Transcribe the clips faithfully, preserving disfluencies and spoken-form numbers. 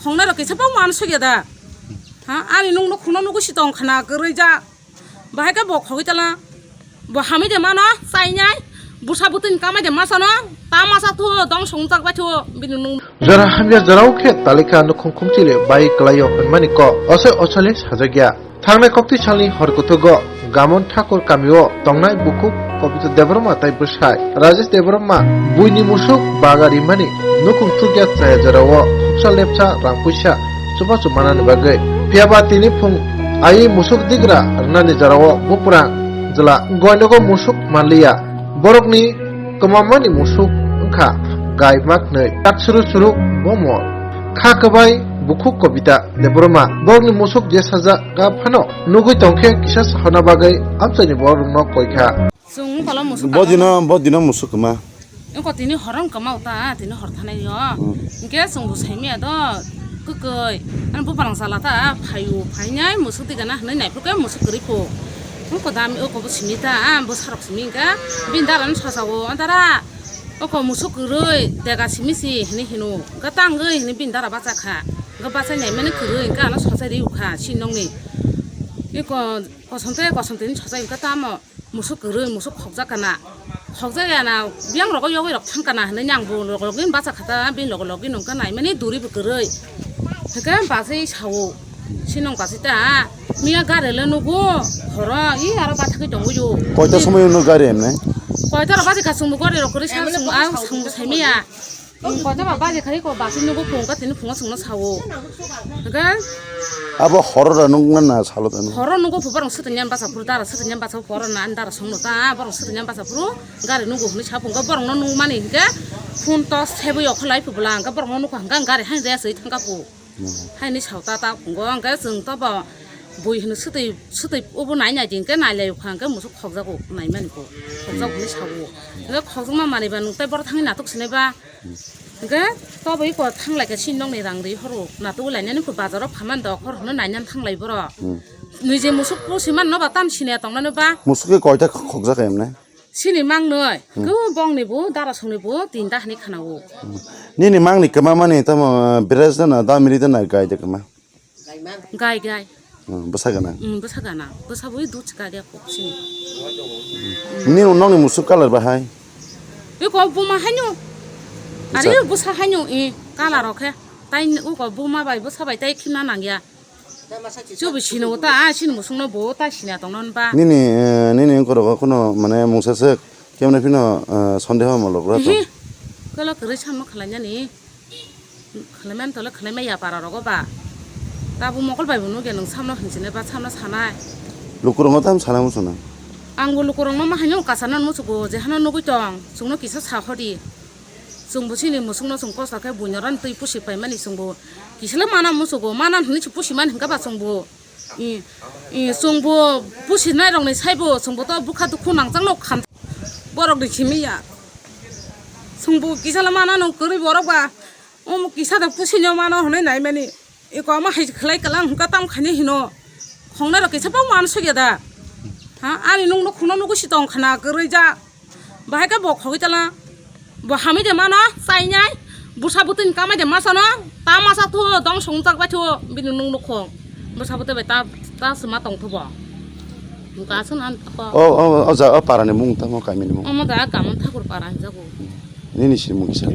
Khongnai rok kisa bang man sugya da. Ha, ani nung nuk khungno nugwi si tong khana kwrwi ja. Bahai khe bo khogwi tala. Bo hamwi de mano, chainai. Busa butwini kamai de masano. Ta masa thu dong song jak bai thu bini nung. Jora hamya jorao khe talika nukhung khungchili bai kwlaio hwnmani kok. Osoi osole sajakya. Thangnai koktwi salni hor kuthugo Gamon Thakur kamio tongnai bukhuk Kobita Debbarma tai bwsai Rajesh Debbarma buini musuk baga rimani nukhung chukya chaya jorao khopsa lepsa rang puisa chubachu manani bagwi. Phiyaba tini phung ai musuk digra rwnani jorao buprang jwla goinogo musuk manliya. Borokni kwmammani musuk wngkha gai maknwi. Tak suru suru bomo kha kwbai bukhuk Kobita Debbarma. Borokni musuk je sajak phano nugwi tongkhe kisa sahorna bagwi amchaini borokno koikha. Chwng wngkolo musuk Bo tabuk. Dino, bo dino musuk kwma. Wngkha tini horo wngkha ma uta, tini hor thanai o. Hmm. Hwnkhe chwng bo saimaya do, kwkwi. Ani buphang sala ta, phaio, phainai, musuk tigana hwnwi naiphuru khe musuk kwrwi pho. Wngkha dami o kobo simi ta, ah, bwsarok simi hwnkhe bini dara no sasago, "Dara, oko musuk kwrwi, dega simi si," hwnwi hino. Hwnkhe tangwi hwnwi bini dara bachakha. Hwnkhe bachai naimani kwrwi, hwnkhe ano sachai ri ukha, si nokni. Eko kosom te, kosom tini sachai hwnkhe tamo. Musuk kwrwi, musuk khokjak kana. Khokjak ya na, biyang rogo yogwi rok thang kana hinui ang bo log login bacha khata, bini log login nung kana, mani duri bo kwrwi. Hwnkhe bachai sao, sinong bachai ta, miya gari le nugo, horo, i aro bathagwi tongwi o. Koita somoi no gari emne? Koita ro bachai kha chwngbo gari rok kwrwi sa chwng, a chwngbo saimaya. Kotor ba baje khai ko basi nugo phung ka tini phungo sungno sao. Ga? Abo horor nung na na salo tani. Horor nugo phu borong sutnya basa phuru dara sutnya basa phuru na dara songno ta borong sutnya basa phuru gari nugo hwnwi sa phungo borong no nung mani hwnkhe phun to sebwi okholai phu bwla hwnkhe borong no nukha hwnkhe gari hai reya swi thangka phu. Haini sao ta ta phungo hwnkhe chwng to bo bui hwnwi swtwi swtwi obo nai nai di hwnkhe nai lai ukha hwnkhe musuk khokjago nai mani ko khokjago hwnwi sao. Hwnkhe khokjakma manwi ba nung tei borok thangwi natuk sinai ba. Hwnkhe tobo iko thanglai khe sini nokni rang ri horo natugwi lainani kho bazaro phaman dok hor hwnwi nainani thanglai borok. Hmm. Niji musuk pusi manno ba tam siniya tongnani ba. Musuk khe koita khokjak emne? Sini mangnoi. Hmm. Kebo bongni bo darasongni bo tinta hwnwi khanao. Hmm. Nini mangni kwmamani tamo, eh, Birajda na Damiri da na Gaida kwma? Gai gai. Hmm, bwsa gana? Hmm, bwsa gana. Bwsa bui dut chika dia kok sini. Ni nokni musuk colour bahai? Iko buma haino. Bwsa. Ari bwsa haino i colour rok khe. Tai uko buma bai bwsa bai tai khimna nangya. Chubi sino ta, ah, sini musuk no bo ta sina tong non ba. Nini, eh, nini ungkor rok kuno mane mungsa se kemne phino, eh, sondeho mo lok ra to. Hi. Kolo kwrwi samno khalai nani. Khwlaimani tole khwlaimaya para rogo ba. Tabuk mokol bai bo nukya nwng samno hinchine ba samno sanai. Lukurokno tamo sana muchuna? Ang bo lukurokno ma haino kasano muchugo, je hano nugui tong, chwngno kisa sa hodi. Chwng bo chini musukno chwng kosto khe buino ran twi pusi paimani chwng bo kisalo mana muchugo, mana hwnwi se pusi mani hwnkha ba chwng bo. I, i, chwng bo pusinai rokni saibo chwng bo to bwkha dukhu nangjakno khan borokni simi ya. Chwng bo kisalo mana nw kwrwi borok ba. Omo kisa da pusinyo mano hwnwi naimani. Eko ama hai khlai kala hwnkha tam khaini hino. Khongnai rok kisa bang man sugya da. Ha, ani nung nuk khungno nugwi si tong khana kwrwi ja. Bahai khe bo khogwi tala. Bo hamwi de mano, chainai. Busa butwini kamai de masano. Ta masa thu dong song jak bai thu bini nung nuk khung. Busa butwi bai ta, ta sima tong thu bo. Hwnkha aswk nan tako. O, o, o ja, o parani mung tamo kamini mung? Omo da Gamon Thakur para hinjago. Nini si mung kisa?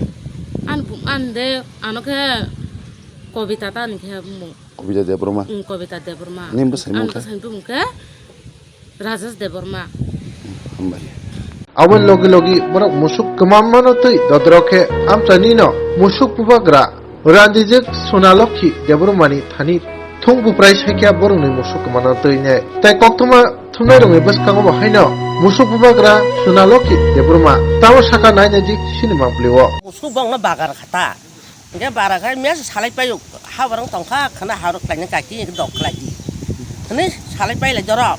An bu-, an de, ano khe Kobita ta ni khe mung. Kobita Debbarma? Mm, Kobita Debbarma. Nini bwsai mung khe? Ani bwsai bumung khe Rajesh Debbarma. Hambai. Aboni logi logi borok musuk kwmammano twi dodro khe amchaini no musuk bubagra Randijwk Sonalokhi Debbarmani thani thung buprai saikha borokni musuk kwmano twi ne. Tai koktwma thumnairokni bwskango bo haino musuk bubagra Sonalokhi Debbarma tamo saka nai nai di sini mangpili o. Musuk bongno bagar khata. Hingke bara khe mesa salai paio, ha borok tongkha, khwna ha rok khlaina kaki, hingke dok khlai di. Hwnwi salai pailai jorok.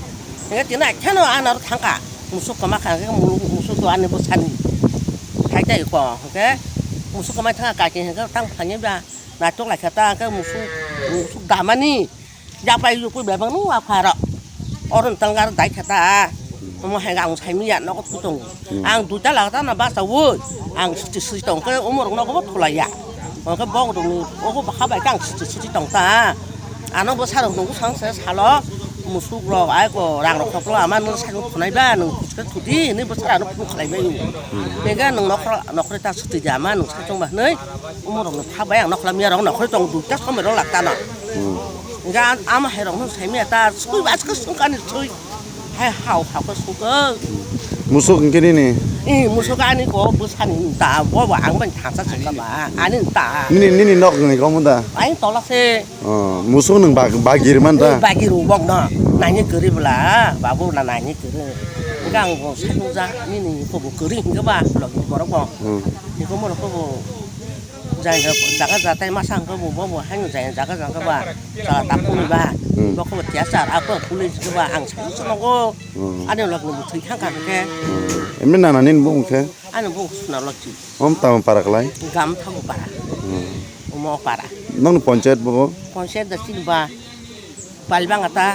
Hingke tini akheno ano aro thangkha. Musuk kwma kha, hingke mulu-, musuk do ani bwsani. Hai tai ko, hingke musuk kwma thangkha kaki, hingke tang phani ba, naitok lai kha ta, hingke musuk, musuk damani. Japai yukui bebak nung wa pharo. Oro tang aro dai khata. Omo hai ang sai miya nogo tu tong. Hmm. Ang duita laga ta na basa woi. Ang siti siti tong ke umur nogo bo thulaiya. Hwnkhe bokrokni ogo bwkha bai khe ang siti siti tong ta. Ano bwsarok nukgo swngse salo, musuk rok ai ko rang rok khoklo ama nung sakno thunai ba nung kuchukhe thudi hinwi bwsarano phung khlai bai. Hwnkhe nung nokhro nokhro ta siti di ama nung sakchung ba hinwi umorokno kha bai ang nokhla miya rok nokhro tong duita somoi rok lak tano. Hwnkhe ama hai rokno sai miya ta sui ba askhe sungkani sui. Hai hao hao khe sungkhe. Musuk hwnkhe nini? Eh, musuk ani ko bwsani ta, bo bo ang bai thangsa sungkha ba, ani ta. Nini, nini nok ni komo da? Ai tola se. Oh, musuk nung bag, bagir man da? Eh, bagir ubok no. Nani kwrwi bwla, babu na nani kwrwi. Hwnkhe ang bo saknukjak, nini ko bo kwrwi hwnkhe ba, logni borok bo. Hmm. Iko morok ko bo. Jai jaga jatai masa hwnkhe bo bo bo haino jai jaga jaga ba chala tak phunui ba. Hmm. Bo khe bo tiya char a bo police khe ba ang sai se nogo. Hmm. Ani lok ni bo thwi thang kha hwnkhe. Hmm. Emni nana nini bung khe? Ani bung suna lok chi. Om tamo para klai? Gam thago para. Hmm. Omo para. Nang panchayat bo? Panchayat da chini ba. Palbang ata.